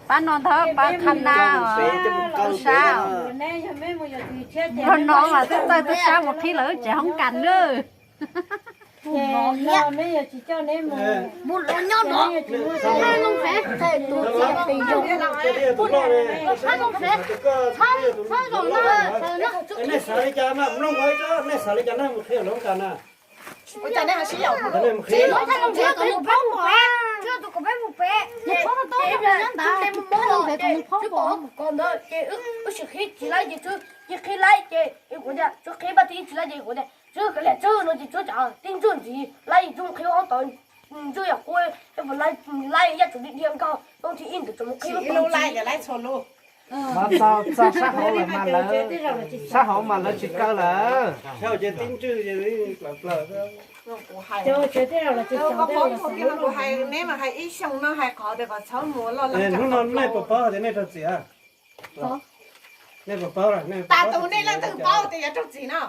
Pab no ntag, pab qhab na, tub sab. Nrog no mas twb txawj tub sab mus qhib lawv tsev hoob kas nawb. Nej xav li cas mas mloog ua ib tsob, nej xav li cas nej mus qhia lawv hoob kas na. Wb sim qhib tsis laib ces, qhib laib ces kuv tias, qhib pab tib tsis laib ces kuv tias, tswb kav liam tswb no ces tswb cas tib ntswj ntxiv laib, tswb mus qhib hoob tod, ntswj yam qub, laib yaj tsum dhia dhia nkaus, tib ntawd tsum mus qhib lub laib, laib txhua lub. Mas txog sab hauv lawm mas lawv, sab hauv mas lawv tsis kaw lawm. Sab hauv ces tib ntswj plaws plaws. Kuv hais, neb mas hais ib xyoos no hais qhov tias kom txhob mus loj. Hnub no nej puas paub tias nej raug txim? Nej puas paub? Tas tus nej leej twg paub tias yuav raug txim no?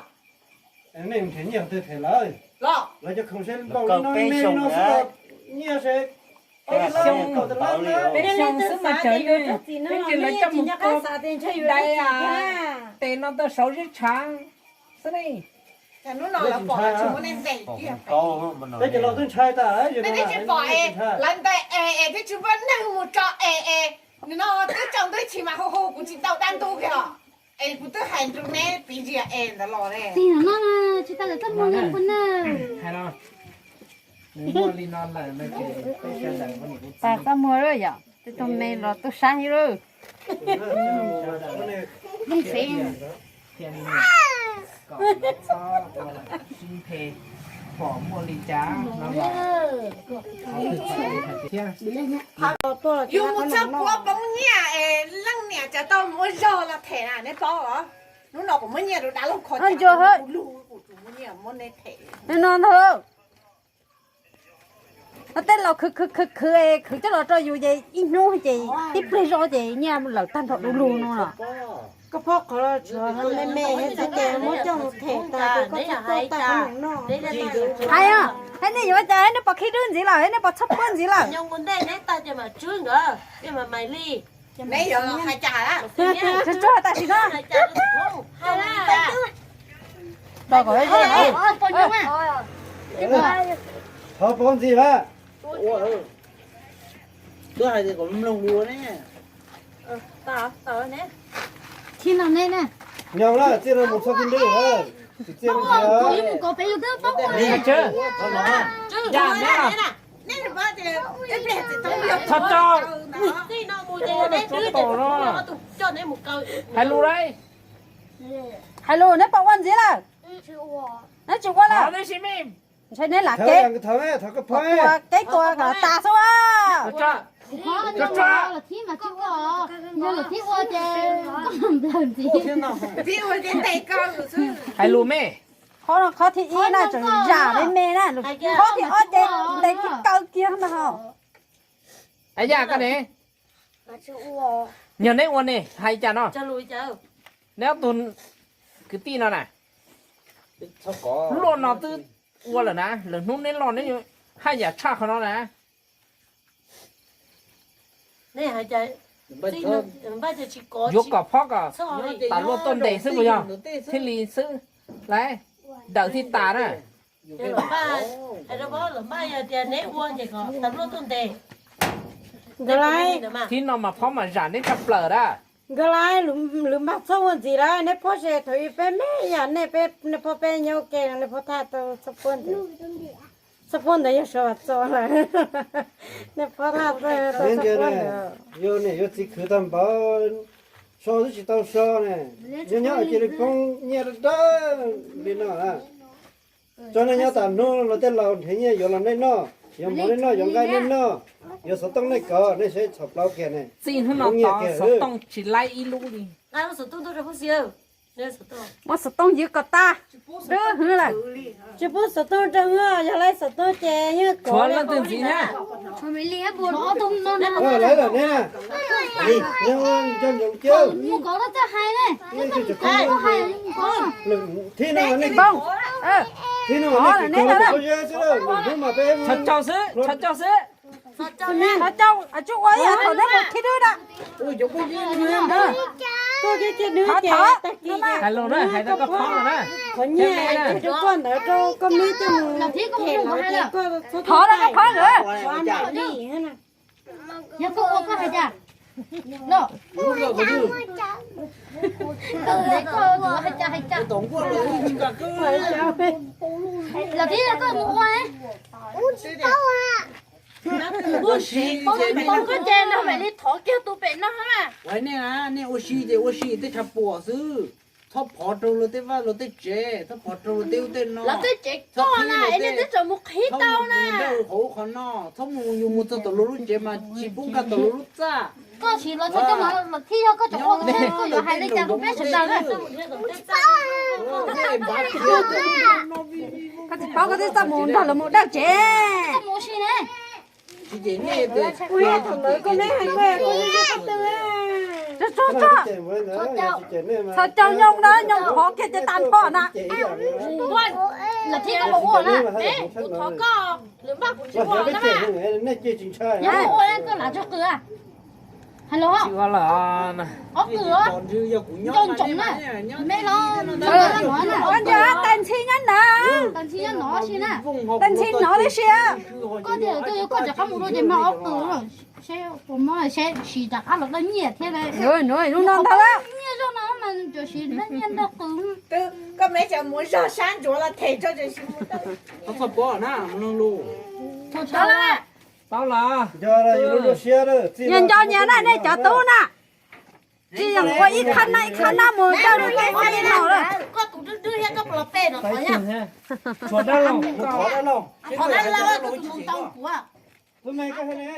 Nej nrhiav nyiaj qhov twg them lawv? Los lawv cov khoom seb npaum li no me li no xwb los nyiaj seb. Peb xyoo xwb mas tsawg ne, twb ces lawv coj mus kov dai tes no tau saud zeb tshav xwb ne. Peb ces los twb ntshai tas, lawv ntawd es es twb tsis muaj neeg mus tso es es, no twb tsaus ntuj chim mas hu hu kuv tsis tau dab ntub kiag os. Es kuv twb hais rau neb piv ntsia es ntawd los ne. Tig no tsis tas lawm txaj muag li npua na. Hais no, nws muaj li no lawm no ces peb sawv daws, tas txaj muag lawm yom, tej tug me los tub sab li lawm. Leej txiv, kom lawv txhob ua lawm sib phem, pom muaj li cas no los thiab. Yus mus txog puab poob nyiaj es leej niam cov tau mus ua zog los them na, neb paub os. Hnub no kuv muab nyiaj rau dab laug kho, kuv lug kuv tsis muab nyiaj muab neb them. No ntag. No tej laus khwv khwv khwv khwv, khwv coj los rau yus ces ib hnub ces tib pliag zog ces nyiaj lawm tag nrho du lug no los. Koj phob qhov los tshuav me me thiab ces muab coj mus them tas ces koj txhob tuaj tag no. Hais os, hais nej yuav cas, hais nej pom khib dub ntxiv lawm, hais nej pom txhob puab ntxiv lawm. Tsuag tsuag tam sim no. Thov pov ntxiv lawm. Twb hais tias kom mloog dua ne. Nyob lawm, txij no mus txog tib nrwb lawm. Tsis txij no. Txhob tso. Hais lus lauj. Hais lus, neb pom ua ntxiv lawm? Neb tsis ua lawm? Ntshai neb lam kev, kev tua kom tas xwb. Hais lus me. Qhov no qhov thib ib na, tseem zam me me na, qhov thib ob ces ntes kiag kaw kiag na ho. Yaj koj ne, yog neb ua ne hais cas no? Neb ob tug kwv tij no na, luaj no twb ua lawm na, lwm hnub neb loj neb haj yam tshaj qhov no na. Yuav kom phob kom tas luaj tuaj ntes xwb puas yog? Thiaj li xwb, lawv dawm thiaj tas na. Nkawd laiv, thib no mas phob mas zam neb tshaj plaws na. Nkawd laiv, lwm npag txhob ua ntxiv lawm, neb phob se thaum ub peb me yam nej, nej phob peb nyob ua ke no, nej phob thaj tau txhob puab ntawd. Txhob puab ntawd yog Suav Vam Txos lawm. Nej phob thaj tau txhob puab ntawd. Yog niam yog txiv khwv tag npaum, so twb tsis tau so ne, nyob nyob cia li poob nyiaj dawb dawb li no na. Tso nej nyob tas hnub los tej laus nrhiav nyiaj yuav los nej noj, yuav mov nej noj, yuav nqaij nej noj, yuav xov tooj nej kov, nej saib txhaum plaub kiag ne. Txij hnub no tod xov tooj tsis laib ib lub li. Muab xov tooj ywv kom tag, dub hwv lawm. Tsis pub xov tooj rau, yog laib xov tooj ces yeej tshuav leej twg ntxiv thiab. Lawv lawm ne, nco ntsoov cia. Thib no, thib no, tso caug xwb, tso caug xwb. Thov cau, tsuas ua ib yam thaum neb mus khib dub na. Koj khib khib dub ces tag kis hais los na, hais rau koj phob los na. Qhov nyiaj ces rau koj ntawd rau koj meb coj mus them los ces koj txhob thov rau koj phob nkawd. Yog koj ua koj hais cas? Los thiab yog koj mus ua. Ua si, koj ces nrog mam li thov kiag tus pem no na. Nej ua si ces ua si tej tshav puam xwb. Txhob phov rau luag tej vaj luag tej tsev, txhob phov rau luag tej ub tej no. Los tej tsev koj na, es nej twb tseem mus qhib tau na. Qhov ub qhov no, txhob mus yus mus txog tom luag lub tsev mas tsis pub nkag tom luag lub txaj. Koj tsis los txog coj los thiab yog koj tseem ua koj yuav hais li cas rau peb sawv daws na. Koj tsis paub koj twb txaj mus nrog lawv mus dawj tsev. Koj mus ua si ne. Txhob caum nyoos na, nyoos phov kiag ces tag nrho na. Lawv thiab koj mus ua na, kuv thov koj, lwm npaj kuv tsis ua na. Nyob mus ua koj lav tso qws. Hais los, ob qws, nco ntsoov na, me los nco ntsoov na. Tais ntxhi nyob na, tais ntxhi nov tib si. Koj tias koj yuav koj rov qab mus dua ces mag ob qws, seb puas muab seb sis rov qab los dawj nyiaj thiab. Lub no ntag, nyiaj zog no mas tam sim dawj nyiaj ntawm qws. Koj meb cov mus zog sab ntsuav los them tso. Txhob pob na, lus. Tau los. Nco nyias na, nej cov tub na. Tsis yog ua ib khab na ib khab na mus dawj li no lawm. Koj tus dub dub thiab koj los pem no. Thov dab laug, thov dab laug, tus mus tau kuv. Tus me koj hais li.